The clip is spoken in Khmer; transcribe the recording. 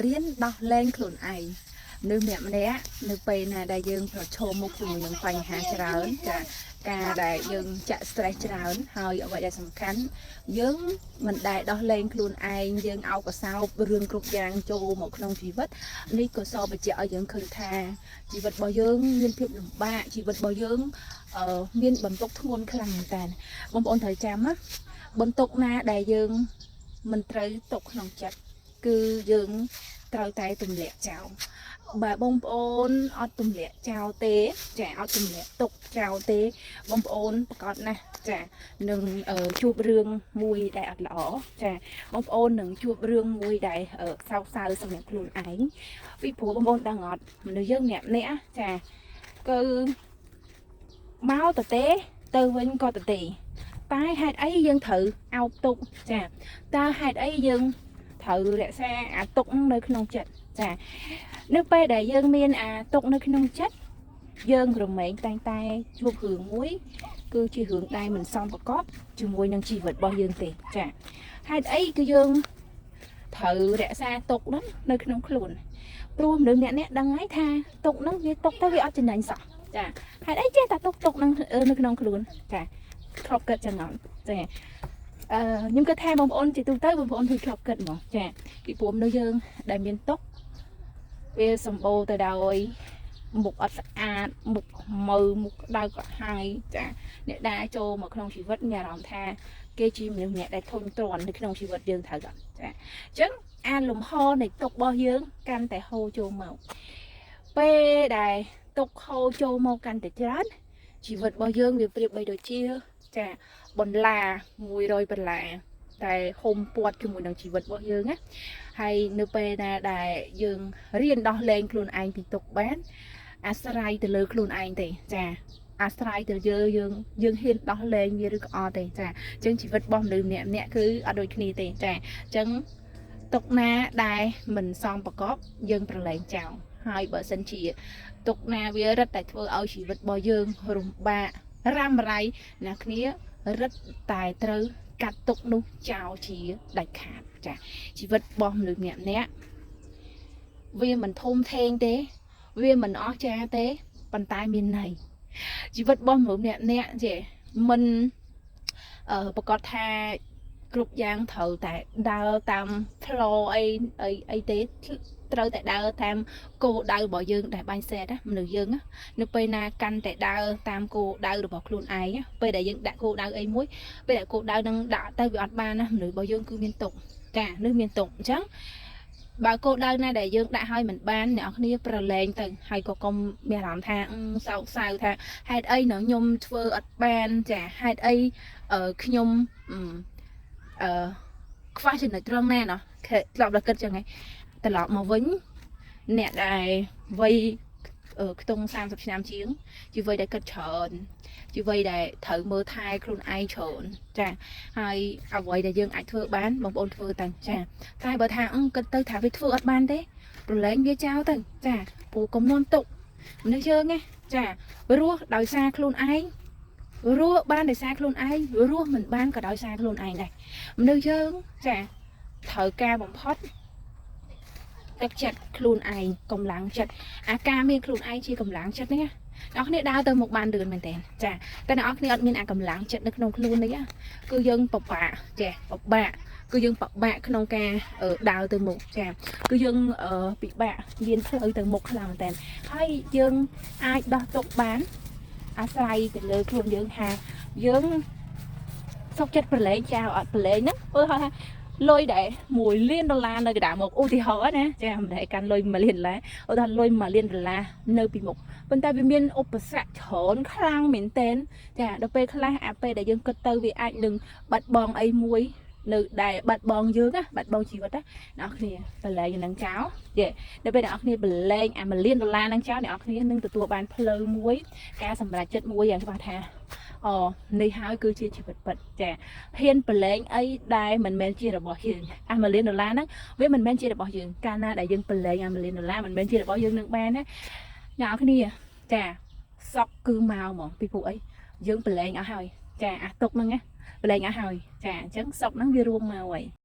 រៀនដោះលែងខ្លួនឯងនៅម្នាក់ម្នាក់នៅពេលណាដែលយើងប្រឈមមុខជាមួយនឹងបញ្ហាច្រើនចាការដែលយើងចាក់ stress ច្រើនហើយអ្វីដែលសំខាន់យើងមិនដែលដោះលែងខ្លួនឯងយើងអោបអសោបរឿងគ្រប់យ៉ាងចូលមកក្នុងជីវិតនេះក៏សបញ្ជាក់ឲ្យយើងឃើញថាជីវិតរបស់យើងមានភាពលំបាកជីវិតរបស់យើងអឺមានបន្ទុកធ្ងន់ខ្លាំងមែនតើបងប្អូនត្រូវចាំណាបន្ទុកណាដែលយើងមិនត្រូវຕົកក្នុងចិត្តគឺយើងត្រូវតែទម្លាក់ចោលបើបងប្អូនអត់ទម្លាក់ចោលទេចាអត់ទម្លាក់ទុកចោលទេបងប្អូនប្រកាសណាស់ចានឹងជួបរឿងមួយដែលអត់ល្អចាបងប្អូននឹងជួបរឿងមួយដែលសោកសៅសម្រាប់ខ្លួនឯងពីព្រោះបងប្អូនដឹងអត់មនុស្សយើងម្នាក់ម្នាក់ចាគឺមកទៅទេទៅវិញក៏ទៅទេតែហេតុអីយើងត្រូវអោបទុកចាតើហេតុអីយើងត្រូវរក្សាអាទុកនៅក្នុងចិត្តចានៅពេលដែលយើងមានអាទុកនៅក្នុងចិត្តយើងរមែងតែងតែជួបរឿងមួយ គឺជារឿងដែលមិនសមប្រកបជាមួយនឹងជីវិតរបស់យើងទេចាហេតុអីគឺយើងត្រូវរក្សាទុកហ្នឹងនៅក្នុងខ្លួនព្រោះមនុស្សម្នាក់នេះដឹងហើយថាទុកហ្នឹងវាទុកទៅវាអត់ចំណេញសោះចាហេតុអីចេះតែទុកទុកហ្នឹងនៅក្នុងខ្លួនចាធ្លាប់គិតចឹងអត់ចាអឺខ្ញុំគិតថាបងប្អូនជាទូទៅបងប្អូនគឺធ្លាប់គិតហ្មងចាពីព្រោះមនុស្សយើងដែលមានទុកវាសម្បូរទៅដោយមុខអត់ស្អាតមុខមើមុខក្តៅក្រហាយចាអ្នកដែលចូលមកក្នុងជីវិតមានអារម្មណ៍ថាគេជាមនុស្សម្នាក់ដែលធុញទ្រាន់នៅក្នុងជីវិតយើងត្រូវអត់ចាអញ្ចឹងអាលំហនៃទុករបស់យើងកាន់តែហូរចូលមកពេលដែលទុកហូរចូលមកកាន់តែច្រើនជីវិតរបស់យើងវាប្រៀបបីដូចជាចាបន្លា100បន្លាតែហុំព័ទ្ធជាមួយនឹងជីវិតរបស់យើងណាហើយនៅពេលណាដែលយើងរៀនដោះលែងខ្លួនឯងពីទុកបានអាស្រ័យទៅលើខ្លួនឯងទេចាអាស្រ័យទៅលើយើងយើងហ៊ានដោះលែងវាឬក៏អត់ទេចាអញ្ចឹងជីវិតរបស់មនុស្សម្នាក់ម្នាក់គឺអត់ដូចគ្នាទេចាអញ្ចឹងទុកណាដែលមិនសមប្រកបយើងប្រឡែងចោលហើយបើសិនជាទុកណាវារឹតតែធ្វើឲ្យជីវិតរបស់យើងរំបាករ៉ាំរ៉ៃណាគ្នារឹតតែត្រូវកាត់ទុកនោះចោលជាដាច់ខាតចាជីវិតរបស់មនុស្សម្នាក់ម្នាក់វាមិនធំធេងទេ វាមិនអស្ចារ្យទេប៉ុន្តែមានន័យជីវិតរបស់មនុស្សម្នាក់ម្នាក់ចេះមិនអឺប្រកាសថាគ្រប់យ៉ាងត្រូវតែដើរតាម flow អីអីអីទេត្រូវតែដើរតាមគោលដៅរបស់យើងដែលបាញ់សេតណាមនុស្សយើងណានៅពេលណាកាន់តែដើរតាមគោលដៅរបស់ខ្លួនឯងណាពេលដែលយើងដាក់គោលដៅអីមួយពេលដែលគោលដៅនឹងដាក់ទៅវាអត់បានណាមនុស្សរបស់យើងគឺមានទុកចានេះមានទុកអញ្ចឹងបើគោលដៅណាដែលយើងដាក់ឲ្យមិនបានអ្នកនរគ្នាប្រឡែងទៅហើយក៏កុំមានអារម្មណ៍ថាសោកសៅថាហេតុអីនៅខ្ញុំធ្វើអត់បានចាហេតុអីអឺខ្ញុំអឺខ្វះចំណុចត្រង់ណាណោះធ្លាប់ដល់គិតចឹងហ៎ត្រឡប់មកវិញអ្នកដែលវ័យខ្ទង់30ឆ្នាំជាងជាវ័យដែលគិតច្រើនជាវ័យដែលត្រូវមើលថែខ្លួនឯងច្រើនចាហើយអ្វីដែលយើងអាចធ្វើបានបងប្អូនធ្វើទៅចាតែបើថាគិតទៅថាវាធ្វើអត់បានទេប្រឡែងវាចោលទៅចាព្រោះកុំនាំទុកមនុស្សយើងណាចារស់ដោយសារខ្លួនឯងរស់បានដោយសារខ្លួនឯងរស់មិនបានក៏ដោយសារខ្លួនឯងដែរមនុស្សយើងចាត្រូវការបំផុតទឹកចិត្តខ្លួនឯងកម្លាំងចិត្តអាការមានខ្លួនឯងជាកម្លាំងចិត្តនេះណាអ្នកគ្នាដើរទៅមុខបានលឿនមែនតើចាតែអ្នកគ្នាអត់មានអាកម្លាំងចិត្តនៅក្នុងខ្លួននេះគឺយើងពិបាកចាពិបាកគឺយើងពិបាកក្នុងការដើរទៅមុខចាគឺយើងពិបាកមានផ្លូវទៅមុខខ្លាំងមែនតើហើយយើងអាចដោះទុកបានអាស្រ័យទៅលើខ្លួនយើងថាយើងសុកចិត្តប្រឡែងចោលអត់ប្រឡែងហ្នឹងព្រោះថាលុយដែល1លានដុល្លារនៅកណ្ដាលមុខឧទាហរណ៍ណាចាមិនដែលកាន់លុយ1លានដុល្លារឧទាហរណ៍លុយ1លានដុល្លារនៅពីមុខប៉ុន្តែវាមានឧបសគ្គច្រើនខ្លាំងមែនទែនចាដល់ពេលខ្លះអាពេលដែលយើងគិតទៅវាអាចនឹងបាត់បង់អីមួយនៅដែលបាត់បង់យើងណាបាត់បង់ជីវិតណាអ្នកគ្នាប្រឡែងនឹងចោលយេដល់ពេលអ្នកគ្នាប្រឡែងអា1លានដុល្លារនឹងចោលអ្នកគ្នានឹងទទួលបានផ្លូវមួយការសម្រេចចិត្តមួយយ៉ាងច្បាស់ថាអូនេះហើយគឺជាជីវិតពិតចាហ៊ានប្រឡែងអីដែលមិនមែនជារបស់យើងអា1លានដុល្លារហ្នឹងវាមិនមែនជារបស់យើងកាលណាដែលយើងប្រឡែងអា1លានដុល្លារមិនមែនជារបស់យើងនឹងបានណាអ្នកគ្នាចាសក់គឺមកហ្មងពីព្រោះអីយើងប្រឡែងអស់ហើយចាអាទុកហ្នឹងណាប្រឡែងអស់ហើយចាអញ្ចឹងសុកហ្នឹងវារួមមកហើយ។